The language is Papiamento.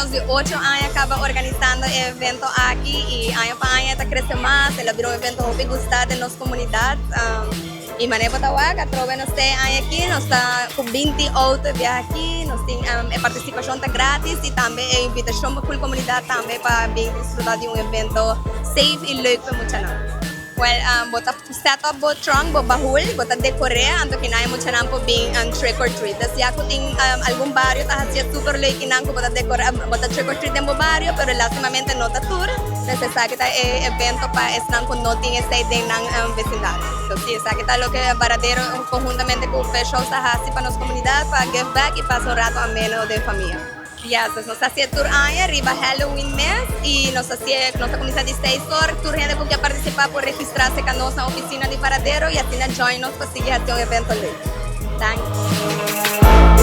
menos di 8 aña caba organisando e evento aki y aña pa aña ta crece mas, el a bira un evento hopi gusta den nos comunidad. Y manera bo ta wak, atrobe nos tin aki, nos ta cu 20 auto biaha aki, nos tin e participacion ta gratis y tambe e invitacion pa e comunidad tambe pa bin disfruta di un evento safe y leuk pa muchanan. Well, bo ta set up bo trunk, bo bahul, bo ta decora, anto cu nan muchanan por bin trick or treat. Dus ya cu tin algun bario ta haci super leuk y nan cu bo ta decora, bo ta trick or treat den bo bario, pero lastimamente no ta tur. Dus esaki ta e evento pa esnan cu no tin esey den nan vecindario. So, si, esaki ta loke Varadero conhuntamente cu Fish House ta haci pa nos comunidad, pa give back y pasa un rato ameno den famia. Yes, nos ta haci tur aña riba Halloween mes y nos ta haci, nos ta cuminsa di 6 or. Tur hende cu kier participa por registra cu nos na oficina di Varadero y asina join nos pa sigui haci un evento leuk. Thanks.